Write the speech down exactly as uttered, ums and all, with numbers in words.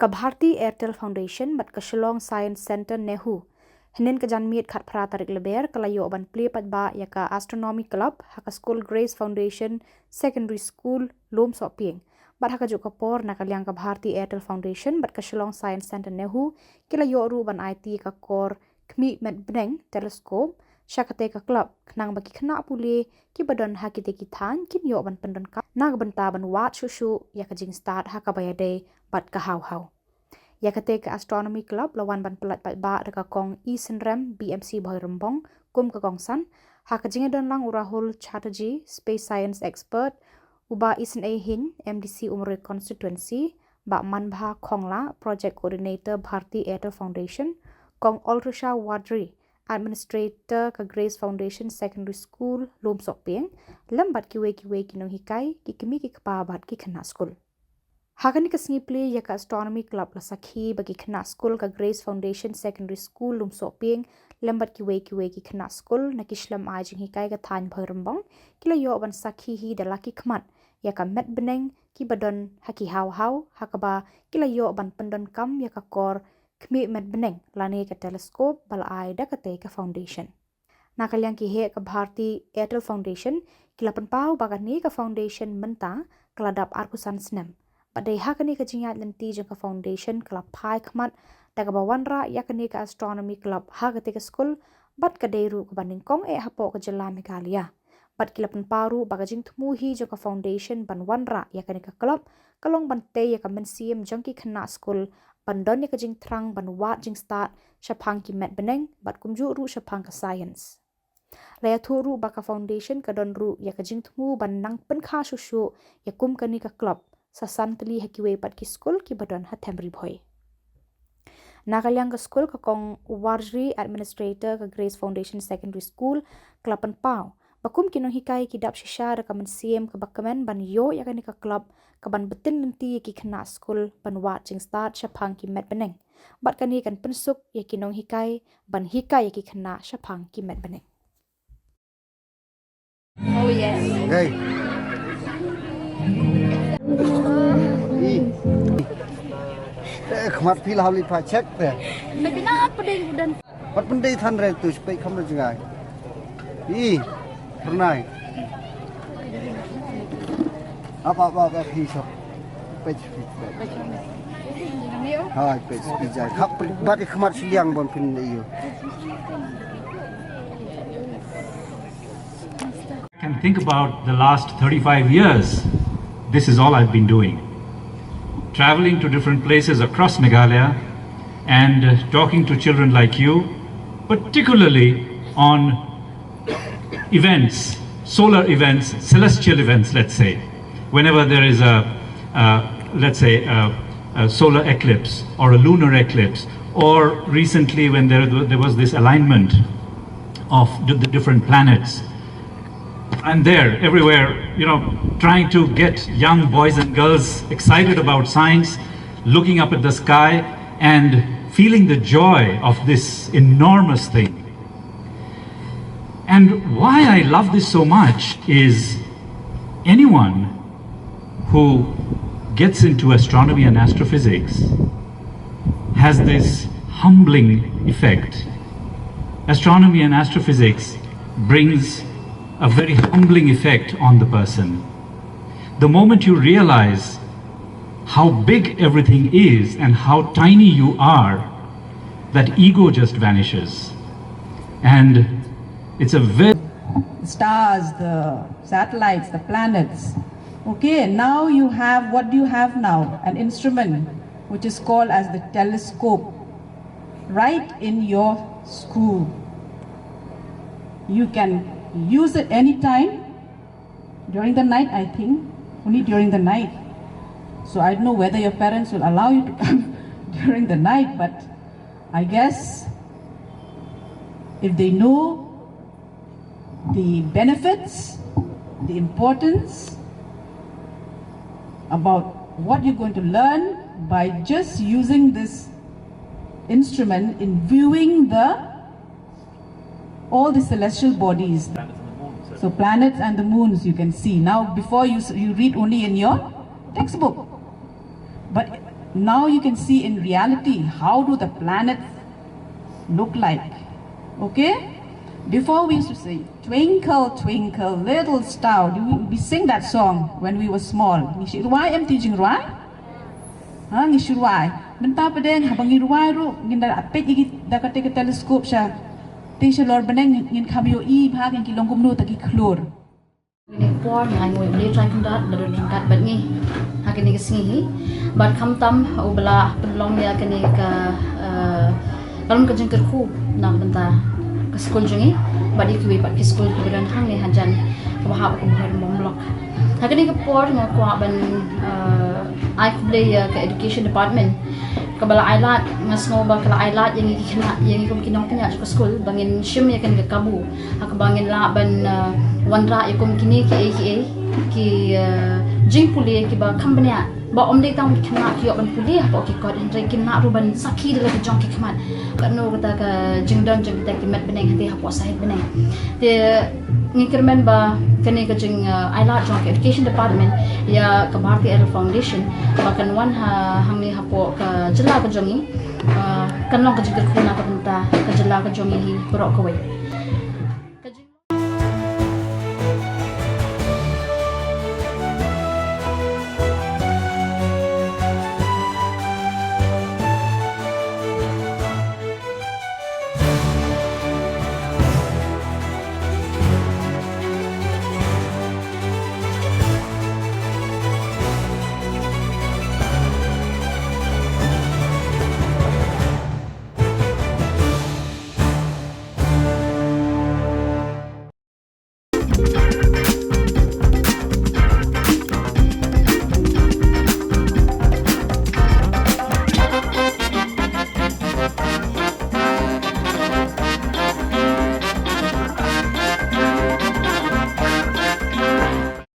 Ka Bharti Airtel Foundation bad ka Shillong Science Centre NEHU, hynnin ka janmiet khatphra tarik Lber, ka la ïoh ban plie paidbah ïa ka Astronomy Club ha ka skul Grace Foundation Secondary School, Lumsohpieng. Bad ha kajuh ka por, na ka liang ka Bharti Airtel Foundation bad ka Shillong Science Centre NEHU ki la ïoh ruh ban aiti ïa ka kor Khmih Met Bneng, telescope, sha katei ka club, khnang ba ki khynnah pule kiba don ha kitei ki thaiñ kin ïoh ban pyndonkam na ka bynta ban wad shuh shuh ïa ka jingstad ha kaba ïadei bad ka haw haw. Ïa katei ka Astronomy Club la wan ban pyllait paidbah da ka Kong E Synrem, BMC Bhoirymbong, kum ka kongsan, ha ka jingïadon lang u Rahul Chatterjee, space science expert, u Bah Isynei Hyne, MDC Umroi Constituency, Bah Manbha Khongla, Project Coordinator, Bharti Airtel Foundation, Kong Altrusha Wadri, Administrator ka Grace Foundation Secondary School, Lumsohpieng, lem bad kiwei kiwei ki nonghikai, ki kmie ki kpa bad ki khynnah skul. Ha kane ka sngi plie ïa ka Astronomy Club, la sakhi ba ki khynnah skul ka Grace Foundation Secondary School, Lumsohpieng, lem bad kiwei kiwei ki khynnah skul na ki shlem ai jinghikai ka thaiñ Bhoirymbong, ki la ïoh ban sakhi hi da la ki khmat ïa ka met bneng kiba don ha ki haw haw, ha kaba ki la ïoh ban pyndonkam ïa ka kor Khmih Met Bneng lane ka telescope ba la ai da katei ka foundation. Na ka liang ki heh ka Bharti Airtel Foundation ki la pynpaw ba kane ka foundation mynta ka la dap arphew san snem. Bad dei ha kane ka jingïaid lynti jong ka foundation ka la phai khmat da kaba wanrah ïa kane ka Astronomy Club ha katei ka skul, bad ka dei ruh kaba nyngkong eh hapoh ka jylla Meghalaya. Bad ki la pynpaw ruh ba ka jingthmu hi jong ka foundation ban wanrah ïa kane ka club ka long ban tei ïa ka mynsiem jong ki khynnah skul ban don ïa ka jingthrang ban wad jingstad shaphang ki met bneng bad kumjuh ruh shaphang ka science. La ïathuh ruh ba ka foundation ka don ruh ïa ka jingthmu ban nang pynkha shuh shuh ïa kum kane ka club sa san tylli ha kiwei pat ki skul kiba don ha Them Ri Bhoi. Na ka liang ka skul, ka Kong Warjri, Administrator ka Grace Foundation Secondary School, ka la pynpaw ba kum ki nonghikai ki dap shisha da ka mynsiem kaba kmen ban ïoh ïa kane ka club kaban btin lynti ïa ki khynnah skul ban wad jingstad shaphang ki met bneng. Bad kane kan pynsuk ïa ki nonghikai ban hikai ïa ki khynnah shaphang ki met bneng. Oh yes. Hey. Ih. Eh, khmat phi la hap li pha check te. Te kena pat dei udan. Pat pyndei than re tu spek kham jngai. Ih. Pernai. Apa apa apa phi sok. Pech phi. Hai pech phi jai. Khap bat khmat siliang bon phin yu. Can think about the last thirty-five years, this is all I've been doing. Traveling to different places across Meghalaya and uh, talking to children like you, particularly on events, solar events, celestial events, let's say, whenever there is a, uh, let's say, a, a solar eclipse or a lunar eclipse, or recently when there, there was this alignment of the different planets. I'm there everywhere, you know, trying to get young boys and girls excited about science, looking up at the sky and feeling the joy of this enormous thing. And why I love this so much is anyone who gets into astronomy and astrophysics has this humbling effect. Astronomy and astrophysics brings a very humbling effect on the person. The moment you realize how big everything is and how tiny you are, that ego just vanishes. And it's a very stars, the satellites, the planets. Okay, now you have, what do you have now? An instrument which is called as the telescope, right in your school. You can use it anytime during the night, I think, only during the night. So I don't know whether your parents will allow you to come during the night, but I guess if they know the benefits, the importance about what you're going to learn by just using this instrument in viewing the all the celestial bodies. So planets and the moons you can see. Now before you, you read only in your textbook. But Now you can see in reality how do the planets look like. Okay? Before we used to say, "Twinkle, twinkle, little star." Do we, we sing that song when we were small? Ngi shu rwai em, te jingrwai? Ha, ngi shu rwai. Mynta pat de haba ngi rwai ruh, ngin da peit ïa ki da kata ka telescope sha, te shalor bneng ngin kham ïohi ba ha ki long kumno ta ki khlur. Kine por ngi ai nguh ïa U Blei Trai Kynrad ba don ryngkat bad ngi ha kine ki sngi hi. Bad khamtam u ba la pynlong ïa kane ka, eh, ka long ka jingkyrkhu na ka bynta ka skul jong ngi bad ïa kiwei pat ki skul kiba don hangne hajan kaba hap ka Bhoirymbong Block. Ha kane ka por nga kwah ban, eh, ai khublei ïa ka Education Department kaba la ailad, nga sngew ba ka la ailad ïa ngi ki khynnah, ïa ngi kum ki nongpynïaid jong ka skul ba ngin shim ïa kane ka kabu ha kaba ngin lah ban, eh, wanrah ïa kum kine kiei kiei ki, eh, jingpule kiba kham bniah, ba ym dei tang ki khynnah ki ïoh ban pule hapoh ki kot, hynrei kin lah ruh ban sakhi da la ki jong ki khmat katno kata ka jingdon jong kita ki met bneng hangtei hapoh sahit bneng. Te ngi kyrmen ba kane ka jing, eh, ailad jong ka Education Department ïa ka Bharti Idol Foundation ba kan wan ha hangne hapoh ka jylla ka jong ngi, eh, kan long ka jingkyrkhu na ka bynta ka jylla ka jong ngi hi baroh kawei.